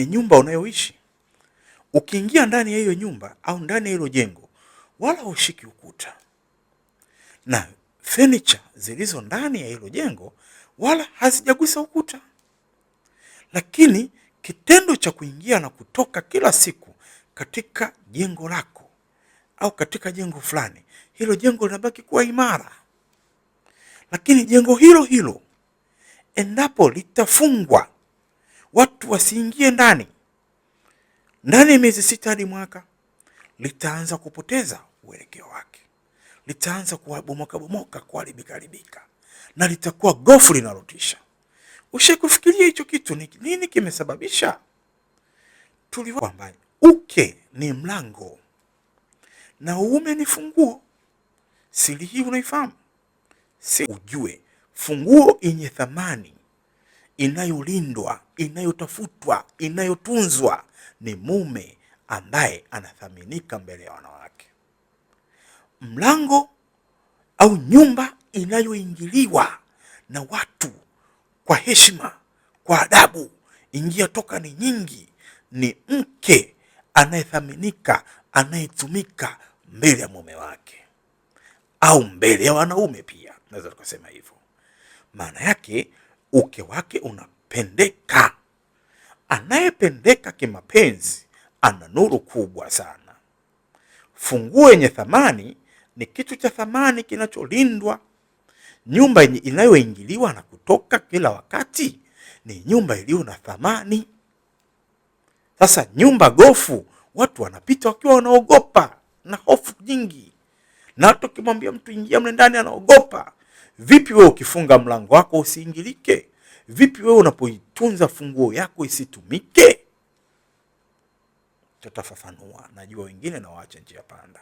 Nyumba unayoishi, ukiingia ndani ya hiyo nyumba au ndani ya hilo jengo, wala hushiki ukuta, na furniture zilizo ndani ya hilo jengo wala hazijagusa ukuta, lakini kitendo cha kuingia na kutoka kila siku katika jengo lako au katika jengo fulani, hilo jengo linabaki kuwa imara. Lakini jengo hilo hilo endapo litafungwa, watu wasiingie ndani, ndani ya miezi 6 hadi mwaka, litaanza kupoteza uelekeo wake, litaanza kubomoka bomoka, kuharibika haribika, na litakuwa gofu linalotisha. Ushakufikiria hicho kitu ni nini kimesababisha? Tuliwa kwamba uke ni mlango na uume ni funguo. Siri hii unaifahamu? Si ujue funguo yenye thamani inayolindwa, inayotafutwa, inayotunzwa ni mume ambaye anathaminika mbele ya wanawake. Mlango au nyumba inayoingiliwa na watu kwa heshima, kwa adabu, ingia toka ni nyingi, ni mke anayethaminika, anayetumika mbele ya mume wake au mbele ya wanaume pia, naweza tukasema hivyo. Maana yake uke wake unapendeka. Anayependeka kimapenzi ana nuru kubwa sana. Funguo yenye thamani ni kitu cha thamani kinacholindwa. Nyumba inayoingiliwa na kutoka kila wakati ni nyumba iliyo na thamani. Sasa nyumba gofu, watu wanapita wakiwa wanaogopa na hofu nyingi, na hata ukimwambia mtu ingia mle ndani anaogopa. Vipi wewe ukifunga mlango wako usiingilike? Vipi wewe unapoitunza funguo yako isitumike? Tutafafanua, najua wengine na waache njia panda.